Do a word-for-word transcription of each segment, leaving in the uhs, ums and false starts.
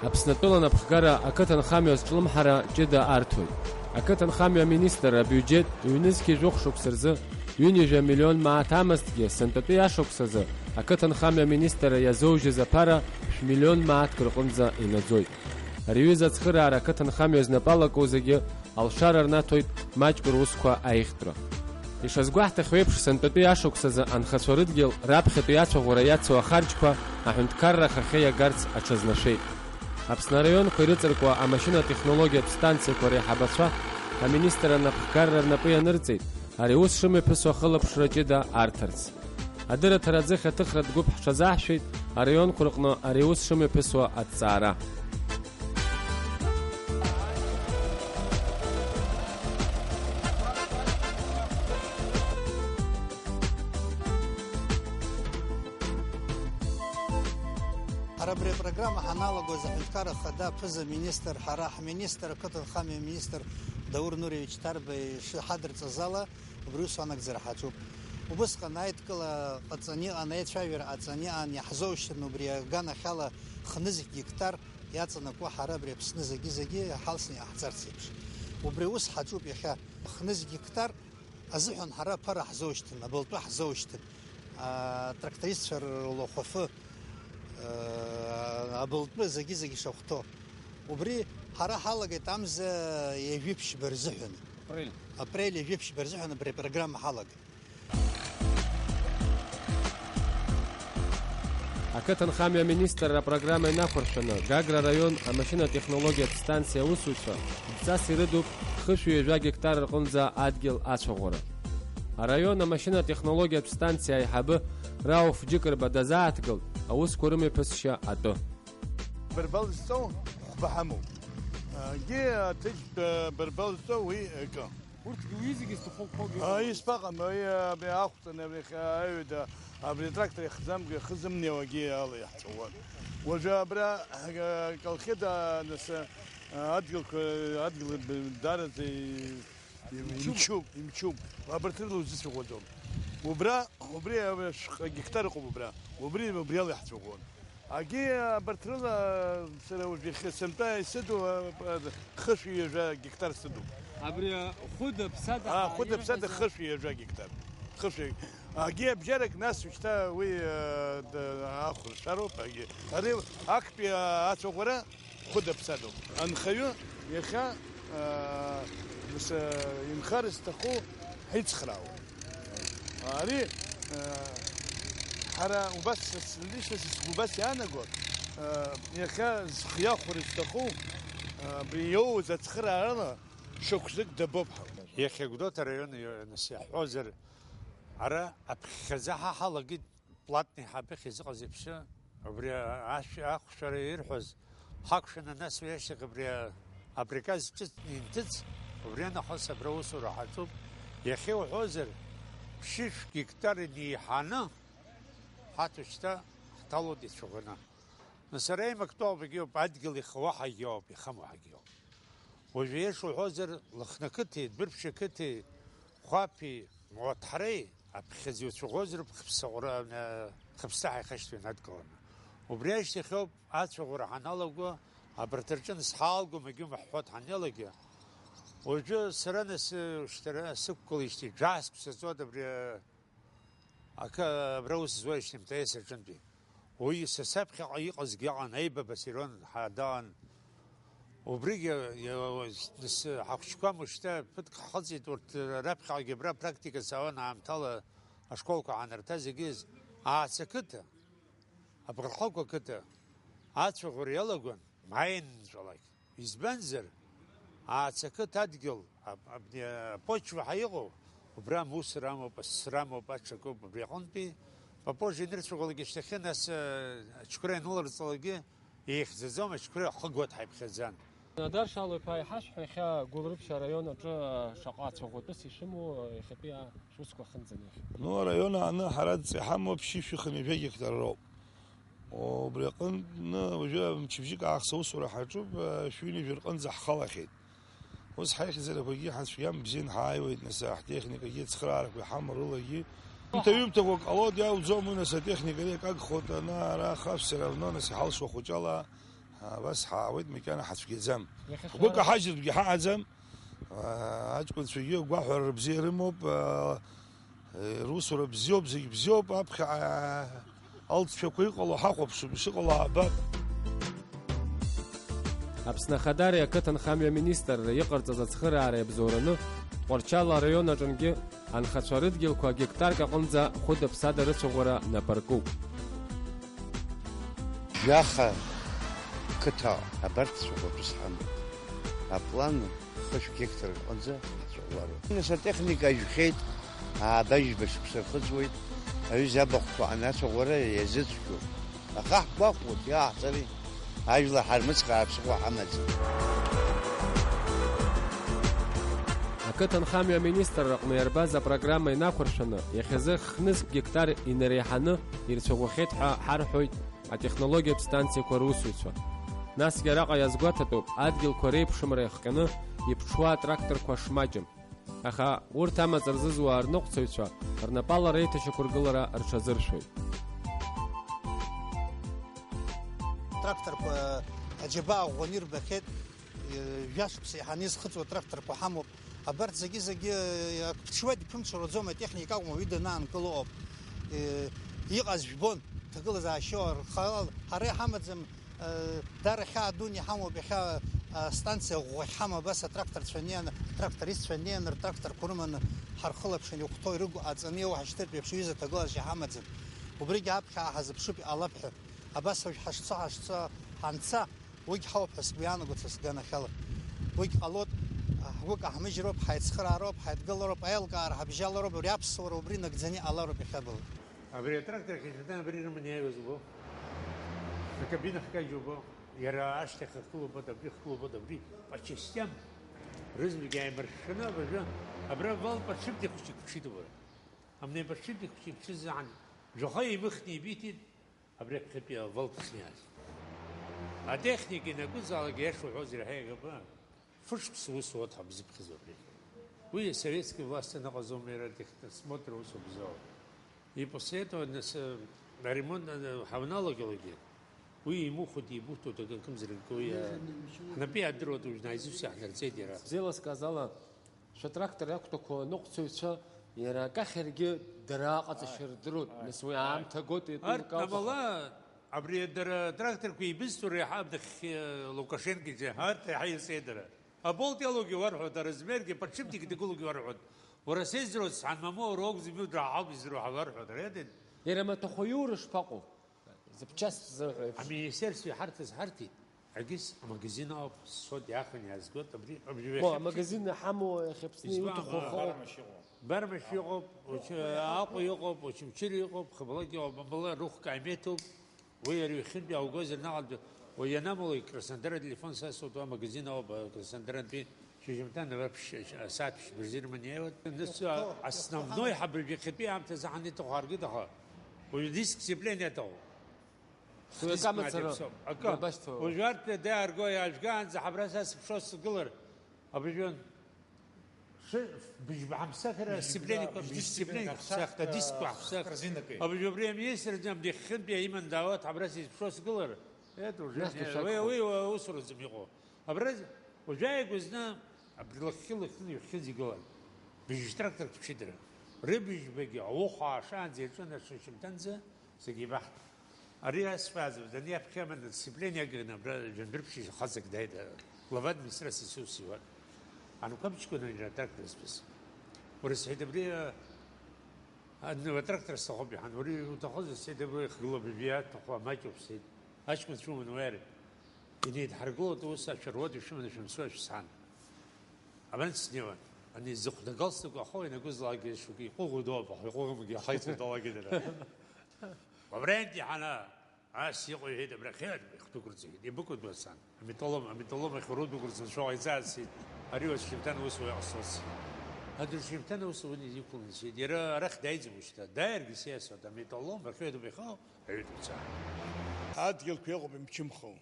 Аԥснатәыла анапхгара ақыҭанхамҩа азҿлымҳара ҷыда арҭоит. Ақыҭанхамҩа аминистрра абиуџьет ҩнызқьи жәохә шықәса рзы ҩынҩажәа миллион мааҭ амазҭгьы, сынтәатәи ашықәс азы ақыҭанхамҩа аминистрра иазоужьыз аԥара шә-миллион мааҭк рҟынӡа инаӡоит. Ари аҩыза ацхыраара ақыҭанхамҩа знапы алаку зегьы алшара рнаҭоит маҷк русқәа аихтәра. Ишазгәаҳҭахьоу еиԥш, сынтәатәи ашықәс азы анхацәа рыдгьыл раԥхьатәи ацәаӷәара иацу ахарџьқәа аҳәынҭқарра ахахьы иагарц аҽазнашәеит. Аԥсны араионқәа ирыҵаркуа амашьынатә технологиатә станциақәа реиҳабацәа аминистрра анапхгарра рнапы ианырҵеит, ари аус шымҩаԥысуа ахылаԥшра ҷыда арҭарц. Адырраҭара аӡыхь аҭыхратә гәыԥ ҳҽазаҳшәеит араионқәа рҟны ари аус шымҩаԥысуа аҭҵаара. Ҳара абри апрограмма ҳаналагоз, аҳәынҭқарра ахада аԥыза-министр, ҳара ҳминистр, ақыҭанхамҩа аминистр Даур Нуриевич Ҭарба ишҳадырҵаз ала, убри ус анагӡара ҳаҿуп. Убысҟан аидкыла ҟаҵаны иҟан, аицәажәара ҟаҵаны иҟан, иаҳзоушьҭын убри аганахьала хнызқь гектар иаҵанакуа ҳара абри Аԥсны зегьы-зегьы иҳалсны иҟаҳҵарц еиԥш. Убри аус ҳаҿуп иахьа. Хнызқь гектар азыҳәан ҳара аԥара ҳзоушьҭын, абылтәы ҳзоушьҭын, атрактористцәа рлахәафы, абылтәы зегьы-зегьы шахәҭоу. Убри ҳара ҳалагеит амза ҩажәи ԥшьба рзыҳәан. Апрель. Апрель ҩажәи ԥшьба рзыҳәан абри апрограмма ҳалагеит. Ақыҭанхамҩа аминистрра апрограмма инақәыршәаны, Гагра араион амашьынатә технологиатә станциа аусуцәа дҵас ирыдуп хышәи ҩажәа гектар рҟынӡа адгьыл ацәаӷәара. Араион амашьынатә технологиатә станциа аиҳабы Рауф Џьыкырба дазааҭгылт аусқәа рымҩаԥысшьа атәы. Бырбал зҵоу хәба ҳамоуп. Егьи аҭыжьтә бырбал зҵоу уи акы. Урҭгьы уи зегьы зҭаху қәак ыҟоума? Исԥаҟам, абри ахәҵаны, абри аҩада, абри атрактор иахӡамгьы, ахы зымнеиуагьы ала иаҳҵәуон. Уажәы абра, а, Колхида, нас, а, адгьылқәа, адгьыл дараӡа и-, имчуп, имчуп. Абарҭ рыла узыцәаӷәаӡом. Убра, убри, абри шәҟа гектар ыҟоуп убра. Убри, убри ала иаҳцәаӷәон. Агьи абарҭ рыла сара уажә иахьа сынтәа исыду, а, а, хышәи ҩажәа гектар сыдуп. Абри, а, хәыда ԥсада А, ҳа хәыда ԥсада ирҳәаз хышәи ҩажәа гектар. Хышәи. Агьи абжьарак нас шьҭа уи, а, д-, ахәыршароуп, агьи. Ари актәи, а, ацәаӷәара хәыда ԥсадоуп. Анхаҩы иахьа, а, нас, а, инхар зҭаху ҳицхраауа. Ари, э, ҳара убас, лично сгәы убас иаанаго, э, иахьа зхы иахәар изҭаху, э, абри иоуз ацхыраарала шықәсык дабоуп ҳәа. Иахьа Гәдоуҭа араион ио-, нас иаҳҳәозар, ара аԥхьаӡа ҳа ҳалагеит. Платни ҳабыхь изыҟаз иԥсы, убри ашә-, ахәшәара ирҳәоз, ҳакәшаны, нас уи ашьҭахь абри а-, априказ ҿыц инҭыҵ, убри анахыс абра аусура ҳаҿуп. Иахьа уҳәозар, ԥшьышә гектар инеиҳаны ҳаҭәа шьҭа ҳҭалоит ицәаӷәаны. Нас ара имактәоуп, егьиуп, адгьыл ихауа ҳагьиоуп, ихаму ҳагьиоуп. Уажәы иашоу уҳәозар, Лыхны ақыҭеи, Дәырԥшь ақыҭеи, Хәаԥи, Муаҭҳареи аԥхьаӡа иуцәаӷәозароуп Хыԥсаҟәра, э, Хыԥсҭа ҳаихашьҭуа инадгыланы. Убри ашьҭахьоуп ацәаӷәара ҳаналаго, абарҭ рҿы нас ҳаалгом, егьиумҳәҳәо ҳанеилагьы. Уажәы сара нас, э, шьҭара сықәгылеижьҭеи жәа-шықәса ҵуеит абри, э, Акы, абра ус зуеижьҭеи Мтаиас аҿынтәи. Уи са саԥхьаҟа иҟазгьы ыҟан, аибабацәа ирон, ҳа-, дыҟан. Убригьы, иа-, с-, ҳахәыҷқәа мышьҭа ԥыҭк ҳхыҵит, урҭ раԥхьаҟагьы абра практика сауан аамҭала ашколқәа аанарҭа зегьы з-, Аац ақыҭа, Абӷархықә ақыҭа, ацәаӷәара иалагон. Маинҵәалак. Избанзар, Аац ақыҭа адгьыл, аб-, абни апочва ҳәа иҟоу, убра амусор амоуп, асра амоуп, аҽакоуп, абри аҟынтәи Попозже инырцәаӷәалак ишьҭахьы, нас, э, ачқәра ианыларҵалакгьы еихьӡаӡом, ачқәра иахыгуа дҳаиԥхьаӡан. Надар Шало-иԥа, иҳашәҳәа, иахьа Гәылрыԥшь араион аҿы, э, шаҟа ацәаӷәатәыс ишымоу, э, иахьатәи, а, шусқәа ахьынӡанаҩхьоу. Ну, араион ааны ҳара дҵаҳамоуп, ԥшьышәи хынҩажәа гектар роуп. Убри аҟынтә уажәы мчыбжьык аахыс аусура ҳаҿуп, шәҩынҩажәа рҟынӡа ҳхалахьеит. Ус ҳаихьӡарақәагьы ҳацәгьам бзианы ҳааиуеит, нас, ҳтехникагьы, ацхыраарақәа иҳамоу рылагьы. Ҩымҭа-ҩымҭақәак ҟалоит, иауӡом уи, нас, атехникагьы акы агхоит, ана, ара, аха, все равно, нас, иҳалшо ахәыҷала Абас ҳаауеит, макьана ҳацәгьаӡам. Иахьа ҳгәы шәара каҳажьыртәгьы ҳаҟаӡам. Аҷкәынцәагьы агәаҳәара рыбзиа рымоуп. Русура бзиоуп, зегь бзиоуп, аԥхьаҟа алҵшәақәа иҟало ҳахәаԥшып, ишыҟало аабап. Аԥсны Ахадареи ақыҭанхамҩа министрреи иҟарҵаз ацхыраара иабзоураны, Тҟәарчал араион аҿынгьы анхацәа рыдгьылқәа гектарк аҟынӡа хәыда-ԥсада рыцәаӷәара напы аркуп. Жәаха қыҭа абарҭ цәаӷәатәыс ҳамоуп. Аплан хышә гектар рҟынӡа ҳцәаӷәароуп. Нас атехника ажәхьеит, ааба-жәба шықәса рхыҵуеит, аҩыза абахәқәа анацәаӷәара иазыцәгьоуп. Аха ҳгәахәуеит, иааҳҵари, ажәлар ҳармыцхраар ԥсыхәа ҳамаӡам. Ақыҭанхамҩа аминистрра аҟны иарбаз апрограмма инақәыршәаны, иахьазы хнызқь гектар инареиҳаны ирцәаӷәахьеит ҳәа ҳарҳәоит атехнологиатә станциақәа русуцәа. Насгьы араҟа иазгәаҭатәуп адгьылқәа реиԥшымра иахҟьаны иԥҽуа атракторқәа шмаҷым. Аха урҭ амаҵ рзызуа арныҟәцаҩцәа рнапала реиҭашьақәыргылара рҽазыршәоит. Тракторқәа аџьабаа ӷәӷәаны ирбахьеит, жәашықәса еиҳаны изхыҵуа тракторқәа ҳамоуп. Абарҭ зегьы-зегьы ак ԥҽуеит, иԥымҽраӡом, атехника акәым, уаҩы данаанкыло ауп. Иҟаз жәбон, ҭагылазаашьоу рхала ҳара иҳамаӡам. Дара хьаа дуны иҳамоуп иахьа, астанциа ӷәӷәа ахьҳамоу, абас атракторцәа неины, атрактористцәа неины, ртракторқәа рыманы ҳархылаԥшын, иахәҭоу ирыгәҟаҵаны иоуҳашьҭыртә еиԥш, ҩыза ҭагылазаашьа иҳамаӡам. Убригьы аԥхьа ҳазыԥшып, иҟалап ҳәа. Абас уажә ҳашцо, ҳашцо, ҳанца, уигь ҳауп ҳәа сгәы иаанагоит са сганахьала. Уигь ҟалоит, ҳгәы каҳмыжьроуп, ҳаицхыраароуп, ҳаидгылароуп, аилкаара ҳабжьалароуп, ари аԥсуара убри нагӡаны иҟалароуп иахьабалак. Абри атрактор ахьышәҭан абри рыман иааиуаз убо. Акабина хкажьу убо. Иара ашьҭахь ахылубот, абри хылубот, абри по частям. Рызегь ааимыршәшәаны абыржәы абра вал подшипник хәыҷык ԥҽит убра. Амни подшипник хәыҷык ԥҽыз заан, жәаха еимыхны ибиҭеит, абри аԥхьатәи авал ԥсны иааз. Атехник ианакәызаалак, иаша уҳәозар, иаҳа еиӷьуп. Фышықәса ус уа дҳабзыԥхьаӡоуп абри. Уи асоветски власть аныҟазоума иара техосмотр аусура бзоуроуп. И после этого нас, э, аремонт, э, ҳауналагалакгьы, уи имухәо дибуҭоит, акы акымзаракы уи, э, ҳнапы иаадыруеит, уажә наизусть иаҳнарҵеит иара. Зеиласкааз ала, шәа трактор иақәтәақәоу аныҟәцаҩцәа иара акахьаргьы дара аҟаҵашьа рдыруеит, нас уи аамҭа агоит, еиҭа Арҭ еилкаауп, аха намала, абри дара атракторқәа еибызҭо реиҳаб нахьхьи Лукашенко иҿы, арҭ еиҳа ирҵеит дара. Аболт иалоугьы уарҳәоит, аразмергьы, подшипник дагылоугьы уарҳәоит. Уара сеиздыруа сҳан, мамоу, уара уакәӡами удраҳауп издыруа ҳәа уарҳәоит, ари адын. Иара амаҭәахәы аиура шԥаҟоу? Запчасть ззырҳәо еиԥш. Аминистерство иҳарҭаз ҳарҭеит. Агьыс амагазин ауп, сцот иаахын иаазгоит, абри, абри Бо, ҩахьа амагазин ҳамоу иахьа Аԥсны избан, иуҭаху ба-, ахоу. Бармашь иҟоуп, уч-, Аҟәа иҟоуп, Очамчыра иҟоуп, Хабалак иҟоуп, мамала рыхәк ааимеҭуп. Уи ари ҩахьынтәи иааугозар наҟ адәы, уи ианамуа, Краснодар ателефон сасуеит, уа амагазин ауп, Краснодар антәи шьыжьымҭан, ара ԥш-, асааҭ ԥшьба рзы ирыманы иааиуеит. Нас, а, основной ҳабыжә иахьатәи аамҭазы ҳаниҭаху ҳаргеит, аха уажәы диск сцепление аҭахуп. Уи акы амацара Акы. Дабашьҭоу? Уажәы арҭ даарго иаажәгаанӡа ҳабра са сыԥшуа сгылар, абыжәҩан. Ши-, быжьба ҳамсахыр, сцепление, быжьба, быжьба сцепление сцепление ҳаԥсахт, ҳаԥсахт, адискқәа ҳаԥсахт. Корзинакы. Абри, убри аминистрӡам, дихьынтәи иман даауа, ҳабра сизԥшуа сгылар, это уже Нас не, душак уи, хо. Уи, уи усураӡам иҟоу. Абра уажәааигәа зны абри лахьхьы, лахьхьы, ҩахьхьынӡа игылан. Быжь тракторк ԥшьыдара. Рыбыжьбагьы ауха аашаанӡа иаҿын, ашьыжьымҭанӡа зегь еибаҳт. Ари асҳәазоз, ани аԥхьа аман сцепление аганы абра жәандәырԥшь хаҵак дааит, глава администрации сус иуан. Анқәаб ҷкәын ани атрактор зтәыз. Уара сҳәеит, абри, а, а, атрактор сҭахуп, иҳәан. Уара иуҭахузеи? Сҳәеит, абри ихгылоуп, ибиаҭаху амаҷуп, сҳәеит. Аҷкәынцәа уман уи ари. Инеидҳаргылоит ус, ашәа руаӡә шәыманы шәымцо шәсҳәан. Абанӡ снеиуан. Ани зыхәда галстук ахоу ианакәызлакгьы шәгәы иҟәыӷәыдоуп, аха иҟәыӷымгьы ахаиҵоит алагьы дара. Убрантәи ҳана, ас иҟоу иҳәеит, абрахьы ихтәы ықәырҵеит, ибыкәыдуа сан. Аметаллом, аметаллом ахь урыдәықәырҵан шәаҟа иҵаасит. Ари уашьҭан ус уа иҟасҵоит. Адыршьҭан ус уа изиқәлан исит. Иара арахь дааиӡом шьҭа. Дааиргьы сиасуеит. Аметаллом ахьыдуп ихау, аҩыдуца. Адгьылқәа иҟоуп имчымхоу.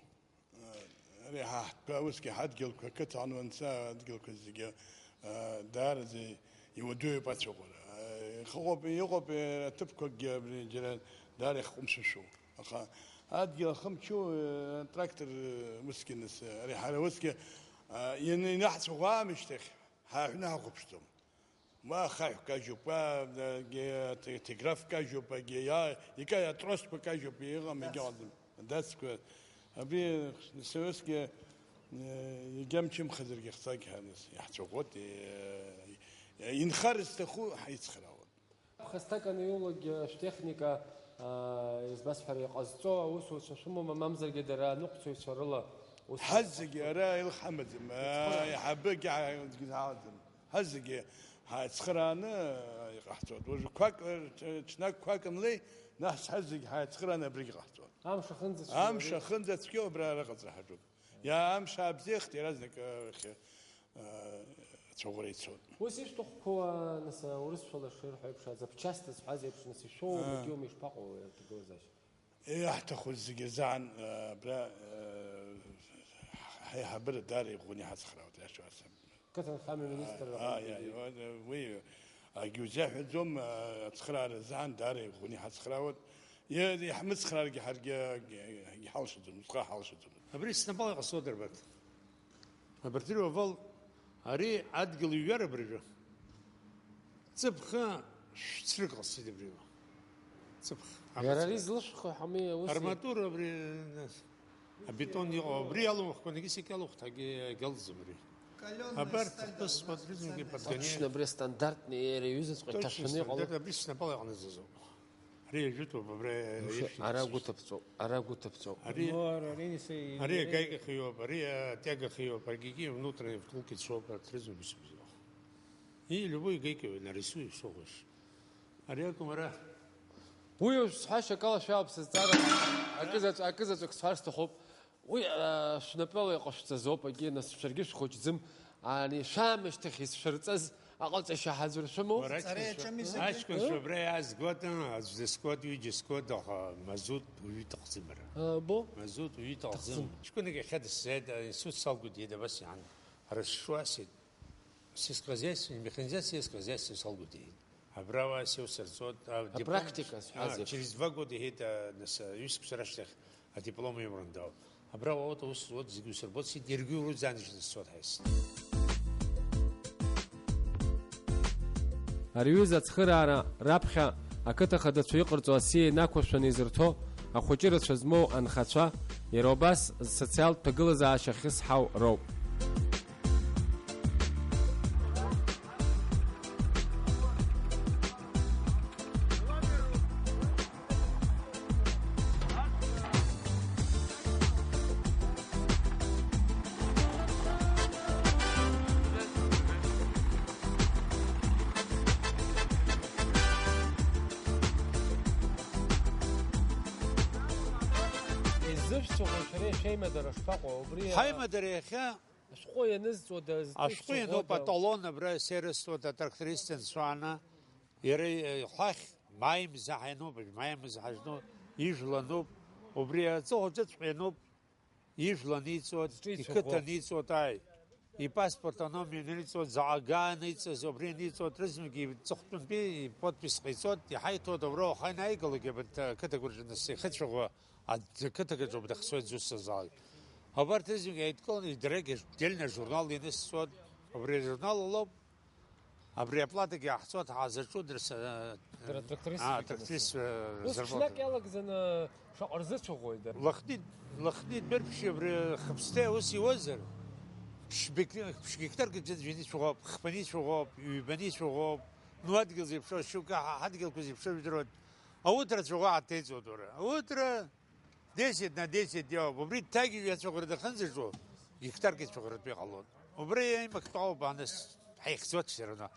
Ари ҳа ҳтәқәа усгьы ҳадгьылқәа, ақыҭан уанца адгьылқәа зегьы, а, даараӡа иуадаҩуп ацәаӷәара. А, ихыҟоуп, иҟоуп, а, аҭыԥқәакгьы абри џьара даара ихҟәымшәышәу. Аха адгьыл ахымчу, э, трактор, э, усгьы нас, э, ари ҳара усгьы, а, ианы инаҳцәаӷәа аамышьҭахь ҳааҳәны ҳахәаԥшӡом. Ма ахаҳә кажьуп, ма, э, ге-, те-, телеграф кажьуп, ге-, иа-, ика-, атросқәа кажьуп, иҟам, егьыҟаӡам. Адацқәа. Абри, нас, усгьы, э, егьамчымхазаргьы хҵагь ҳаныс, иаҳцәаӷәот, э, инхар зҭаху ҳаицхраауан. Ԥхасҭак анаиулак, шәтехника, аа, избасҳәара, иҟазҵо аусуцәа шәымоума, мамзаргьы дара аныҟәцаҩцәа рыла ус? Ҳазегьы ара илхҳамаӡам, аа, Ицхырааны. Иҳабыгьы ҳа-, ҳаӡам. Ҳазегьы ҳаицхырааны иҟаҳҵоит. Уажәқәак, ҽ-, ҽнакқәак млеи, нас ҳазегьы ҳаицхырааны абригь ҟаҳҵоит. Амш ахынӡацәгьоу Амш ари? Ахынӡацәгьоу абра араҟаҵара ҳаҿуп. Иа-, амш аабзиахт, иаразнак, э, хьы-, э, цәаӷәара ицоит. Ус ишәҭахқәоу, нас, аурысшәала шырҳәо еиԥш, азапчасти зҳәаз еиԥш, нас, ишәоу, Аа. Убригьы аума ишԥаҟоу, аҭагылазаашьа? Иаҳҭаху зегьы рзаан, э, абра, э, ҳаиҳабыра даара иӷәӷәаны иҳацхраауеит, иашоу асаб. Қыҭанхамҩа министр Аа, аҟынтәи иа-, уи, акгьы узеиҳәаӡом, э, ацхраара азаан даара иӷәӷәаны иҳацхраауеит. Иа-, иҳмыцхрааргьы ҳаргьы, э, иҳалшаӡом, усҟак ҳалшаӡом. Абри снапала иҟасҵо, Дарбаҭ. Абарҭ ирывал, ари адгьыл иҩар абыржәы. Ҵыԥх шәцрык ҟасҵеит абри. Ҵыԥх. Иара ари злышәхо ҳамеи ус. Арматура абри, нас, абетон иҟоу, абри алухқәа, егьыс егьалухҭагьы агьалӡам абри. Калёная Абарҭ сталь, да, ԥсуа у нас тризмгьы стандартная. Подгоняет. Точно, абри стандартный, иара иҩызаҵәҟьа Точно, иҭашәаны иҟало. Стандарт, абри снапала иҟанаҵаӡом. Ари ажәытәуп, абра Мшәы, иашьҭоуп. Ара гәы ҭыԥҵәоуп, ара гәы ҭыԥҵәуп. Ари, Ну, ара, ари, ари, агаикахиоуп, ари атиагахиоуп, аргьы внутренняя втулка ицоуп, арҭ рызегьы усуп. И любой гайкой нарисуй, что хочешь. Ари акәым ара. Уи уажә сҳәашьа акала шәаауп сызҵаара. Акызаҵә-, акызаҵәык сҳәар сҭахуп. Уи, а, шәнапала иҟашәҵазоуп, агьи, нас, шәаргьы шәхәыҷӡым. Ани шәаамышьҭахь исшәырҵаз аҟаҵашьа ҳазур шәымоу? Уара Ҵара аҷкәынцәа. Иаҿыми зегьы? Аҷкәынцәа Ы? Абра иаазгоит, аӡә дызгоит, уи џьысгоит, аха мазут уаҩы иҭахӡам ара. А, бо? Мазут уаҩы иҭахӡам. Иҭахӡам. Ҷкәынак иахьа дысзааит, аинститут салгоит, иеит, абас иаан. Ара сшуасит. Сельскохозяйственный, механизация сельскохозяйственный салгоит, иеит. Абра уа сеусырҵоит, а, диплом-, Апрактика, а, сҳәазеиԥш. Через два года, иҳәеит, а, нас, а, ҩысықәса рашьҭахь адиплом иманы дааоуп. Абра уа урҭ аус зуаз зегьы усырбоит, сиҭ, иаргьы урыӡааныжьны сцоит ҳәа исҭеит. Ари аҩыза ацхыраара раԥхьа ақыҭа хадацәа иҟарҵо асиа инақәыршәаны изырҭо ахәыҷы рацәа змоу анхацәа, иара убас социалтә ҭагылазаашьа ахьрызҳау роуп. Изышәҵәҟьоу шәара ишәеимадара шԥаҟоу? Убри, а, Ҳаимадара иахьа Ашәҟәы ианызҵода, зтәы Ашәҟәы иануп, шәцәыӷәода? Аталон абра сервисуеит атракторист Ансуана. Иара, э, ҳахь маи мза ҳаиноуп, маи мза ҳазну, ижәла ануп. Убри аҵыхәаҿыҵәҟьа иануп, ижәла аниҵоит, Зҿы ицәыӷәӷәо. Иқыҭа аниҵоит, ааи. Ипаспорт аномер аниҵоит, заҟа га аниҵаз, убри аниҵоит, рызегьы иҵыхәтәантәи иподпис ҟаиҵоит, иҳаиҭоит, абра уаха инаигалак, абарҭ ақыҭақәа рҿы нас ихыцәаӷәа, аӡ-, ақыҭақәа рҿоуп дахьцоит зусҭазаалак. Абарҭ рызегьы еидкыланы, идырагь отдельно ажурнал ианысҵоит, убри ажурнал алоуп. Абри аплатагьы иаҳҵоит, ҳаазырҿу дырс-, Дара трактористцәа а, трактористцәа Ус рзырбоит. Ҽнак иалагӡаны шаҟа рзыцәаӷәои дара? Лыхни, лыхни дырԥшьи абри хыԥсҭа ус иуазар, ԥшь-, ԥшь гектарк ӡәӡәаны ицәаӷәоуп, хԥаны ицәаӷәоуп, ҩбаны ицәаӷәоуп, ну, адгьыл зеиԥшроу, шьоукы ҳа-, ҳадгьылқәа зеиԥшроу жәдыруеит. Ауҭра ацәаӷәа ҳаҭеиҵоит, уара. Ауҭра Десять на десять иоуп. Убри ҭагьежь ацәаӷәара дахьынӡаҿу, гектарк ицәаӷәаратәы иҟалон. Убри аимак тәоуп, аныс ҳаихьӡоит все равно.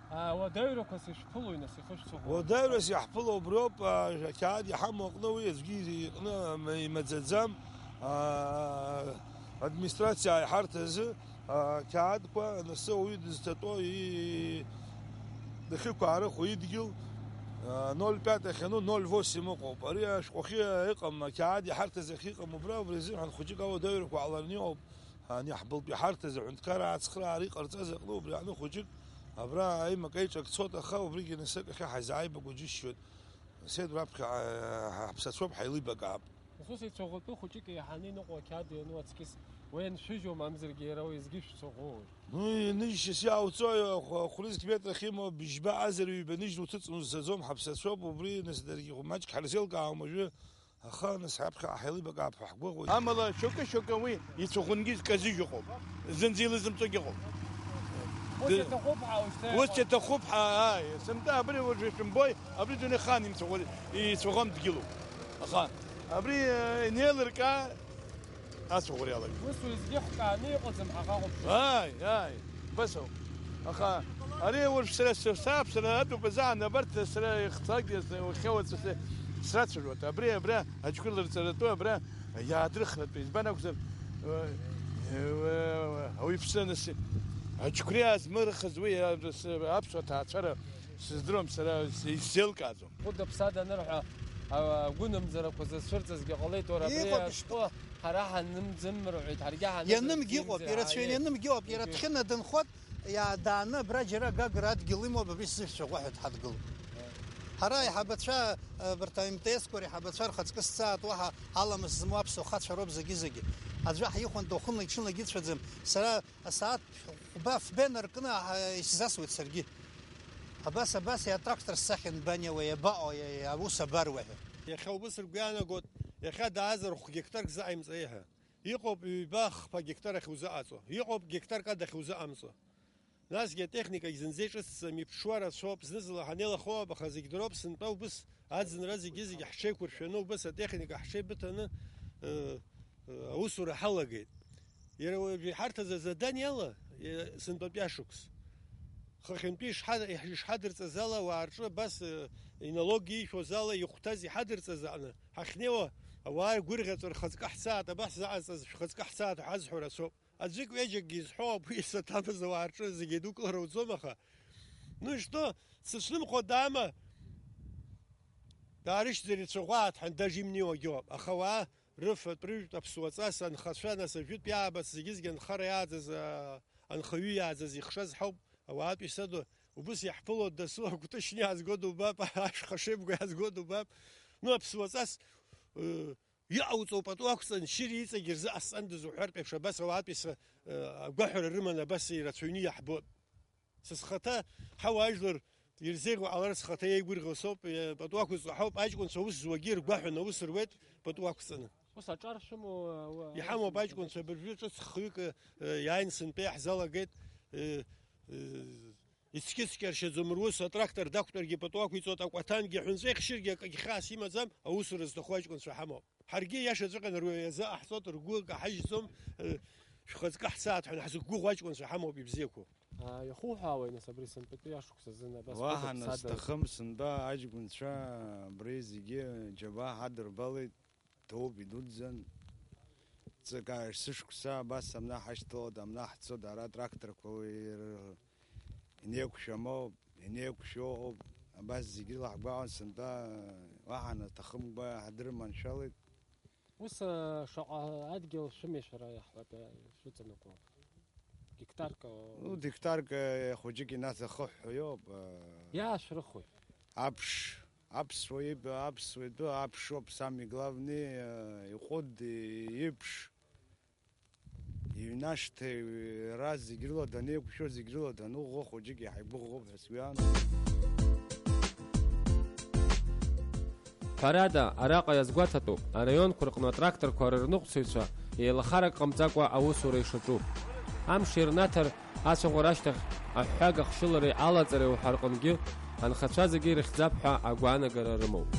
А, уадаҩрақәас ишәԥылои, нас, ихышәҵәаӷәо? Уадаҩрас иаҳԥыло убриоуп, а, ақьаад иҳамоу аҟны уи аӡәгьы иҟны ма-, имаӡаӡам, а, администрациа аиҳарҭазы. Ақьаадқәа анасы ауаҩы дызҭатәо, и-, дахьықәаарыхуа идгьыл, а, ноль пять ахьану, ноль восемь ыҟоуп. Ари ашәҟәахьы ыҟам, ақьаад иҳарҭаз ахь иҟам убра, убри азыҳәан хәыҷык ауадаҩрақәа ҟалараны иҟоуп. Ани ҳбылтә иҳарҭаз аҳәынҭқарра ацхыраара иҟарҵаз аҟны убри аҟны хәыҷык абра аимак аиҿак цот, аха убригьы анасы акахьы ҳазааибаго џьысшьоит. Седр аԥхьа, ҳа-, ҳаԥсацәоуп, ҳаилибакаап. Нас ус ицәаӷәатәы хәыҷык еиҳаны иныҟәо ақьаад иану аҵкыс, уи аншәыжьуа, мамзаргьы иара уи изгьы шәцәаӷәоу? Ну, иныжьшьас иаауҵои, хә-, хәлызқь метрах имоу быжьба азар ҩба ныжьны уҭыҵны узцаӡом, ҳаԥсацәоуп, убри, нас, даргьы маҷк ҳарзеилкаауам уажәы, аха, нас, ҳаԥхьаҟа ҳаилибакаап ҳәа ҳгәыӷуеит. Амала, шьоукы-шьоукы уи ицәаӷәангьы зказыжь ыҟоуп, зынӡа илызымҵогьы ыҟоуп. Ус Ды-, иаҭахуп ҳәа ушьҭа ус иҟоуп. Иаҭахуп ҳәа, ааи, сынтәа абри уажәы шәымбои, абри дунеи ахаан имцаӷәа-, ицәаӷәам дгьылуп. Аха абри, э, инеилыркаа, ацәаӷәара иалагеит. Ус уеизгьы хкааны иҟаӡам ҳаҟа ҟаԥшьы. Ааи, ааи, убас ауп. Аха ари уажә сара сыԥсааԥсара атәуп азаан абарҭ сара ихцагьы уахьауаҵәҟьа срацәажәоит. Абри, абра аџьқәреи лырҵаратәы абра иаадырхратәы, избан акәзар, э, э, ауаҩԥсы аныс аџьқәреи аазмырхыз уи, э, с-, аԥсуа ҭаацәара сыздыруам сара, исзеилкааӡом. Хәыда-ԥсада анырҳәа, а-, агәынамӡарақәа зацәырҵызгьы ҟалеит, уара абри Иҟоуп, ашәҟәы ҳара ҳанымӡымырҳәеит, ҳаргьы ҳанымӡымӡеит. Ианымгьы иҟоуп, ирацәаҩны ианымгьы ыҟоуп, иара дхьына дынхоит, иаадааны абра џьара Гагра адгьыл имоуп, абри сзышәцәаӷәа ҳәа дҳадгылоуп. Ҳара аиҳабацәа, абарҭ АМТС-қәа реиҳабацәа рхаҵкы сцаат, уаҳа аламыс змоу аԥсуа хацәа роуп зегьы-зегьы. Аӡәы ҳихәан, дохынлагьы-ҽынлагьы ицәаӡам. Сара асааҭ хәба фбен аркны, аҳ-, исзасуеит саргьы. Абас, абас, иа, атрактор сахьан баниауа, иабаҟоу, иа, иа, аус абаруа ҳәа. Иахьа убыс ргәы иаанагоит, иахьа даазар хә гектарк заҟаимҵеи ҳәа. Иҟоуп ҩба-хԥа гектар ахьузыҟаҵо, иҟоуп гектарк ада ахьузыҟамҵо. Насгьы атехникагь зынӡа иҿыцӡам, иԥҽуа рацәоуп, зны-зынла ҳанеилахоуп, аха зегь дроуп, сынтәа убыс аӡынра зегьы-зегьы ҳҽеиқәыршәаны, убыс атехника ҳҽеибыҭаны, ы, ы, аусура ҳалагеит. Иара уажә иҳарҭаз азадание ала, ы, сынтәатәи ашықәс. Хыхьынтәи ишҳа-, ишҳадырҵаз ала, ауаа рҿы абас, ы, инологиа ииҭоз ала, ихәҭаз иҳадырҵаз аҟны ҳахьнеиуа, ауаа ргәырӷьаҵәа рхаҵкы ҳцаат, абас заҟаҵаз шәхаҵкы ҳцаат ҳәа азҳәо рацәоуп. Аӡәык ҩыџьакгьы изҳәо абри саҭамыз ауаа рҿы зегьы идукылара уӡом, аха, ну и что, сыцәнымхо даама, даарышьҭзар ицәаӷәаат ҳәа, даже имнеиуагьы ыҟоуп. Аха ауаа рыфатә-рыжәтә аԥсуаҵас анхацәа, нас ажәытә иаабац зегьы-зегьы анхара иааӡаз, а, анхаҩы иааӡаз ихшаз ҳауп, ауаатәыҩса ду. Убыс иаҳԥыло дасу акәтышьны иаазго дубап, ашәха шеибга иаазго дубап. Ну, аԥсуаҵас, ы, Иҟауҵо пату ақәҵан, шьыри иҵегь рзы ҟасҵандаз уҳәартә еиԥш, абас ауаатәыҩса, э, агәаҳәара рыманы абас ирацәаҩны иаҳбоит. Са схаҭа ҳауаажәлар ирзеиӷьу ҟалар, схаҭа иеигәырӷьо соуп, э, пату ақәызҵо ҳауп, аҷкәынцәа аус зуагьы ргәаҳәан аус руеит пату ақәҵаны. Ус аҿар шәымоу, ауаа? Иҳамоуп аҷкәынцәа, абыржәы ҿыц хҩык, э, иааин сынтәа иаҳзалагеит, э, э, Ицқьыцқьаршьаӡом рус, атрактор дақәтәаргьы пату ақәиҵоит, акәаҭангьы ҳәынҵәа ихшьыргьы акгьы хьаас имаӡам, аусура зҭаху аҷкәынцәа ҳамоуп. Ҳаргьы иаша ҵәҟьаны рҩа иазы ҟаҳҵоит, ргәы каҳажьӡом, э, шәхаҵкы ҳцааит ҳәа ҳзықәгәыӷуа аҷкәынцәа ҳамоуп ибзиақәоу. А, иахуҳәаауеи, нас, абри сынтәатәи ашықәс азын абас Уаҳа хәыда-ԥсада? Насҭахым, сынтәа аҷкәынцәа абри зегьы џьабаа ҳадырбалеит. Ҭоуп, идуӡӡан. Ҵакы ааир сышықәса абас амна ҳашьҭалоит, амна ҳцоит, ара атракторқәа уи ир-, инеиқәшәамоуп, инеиқәшәоуп. Абас зегьы лаҳгәаҟуан сынтәа, уаҳа наҭахымкәа ҳдрыманшәалеит. Ус, а, шаҟа адгьыл шәымеи шәара иаҳҳәап, а, шәыҵанакуа? Гектарк, а, Ну, гектарк, а, хәыҷык инаҭахы ҳәа иоуп, а. Иаашәрыхуеи? Аԥш. Аԥсуа иб-, аԥсуа итәы аԥшоуп, самый главный, э, иҟәыд, и-, иԥш, иҩнашьҭеи, иара зегь рыла данеиқәшәо, зегь рыла даныӷәӷәо, хәыҷык иаҳа игәыӷуп ҳәа сгәы иаанагоит. Ҳәарада, араҟа иазгәаҭатәуп, араионқәа рҟны атракторқәа рырныҟәцаҩцәа еилахарак ҟамҵакәа аусура ишаҿу. Амш ирнаҭар, Ацәаӷәара ашьҭахь аҳәҳәага хшьылареи алаҵареи уҳәа рҟынгьы анхацәа зегьы ирыхьӡап ҳәа агәаанагара рымоуп.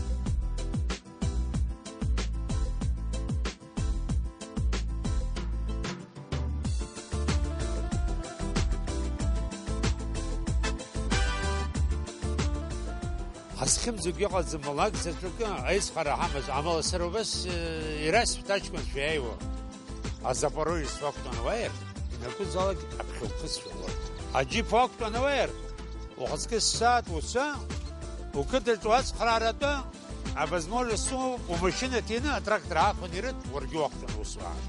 Ҳазхьымӡогь ыҟаӡам, лак заҵәыкы аизхара ҳамаз, амала сара убас, э, ирасҳәт аҷкәынцәа иааиуа. Азапорожец уақәтәан уааир, инапы залак аԥхьа уԥысшәа уа. Аџьип уақәтәан уааир, ухаҵкы ссааҭ уца, уқыҭаҿ уацхрааратәы, а возможность сумоуп, умашьына ҭины атрактор аахәаны ирыҭ, уаргьы уақәтәан усуан.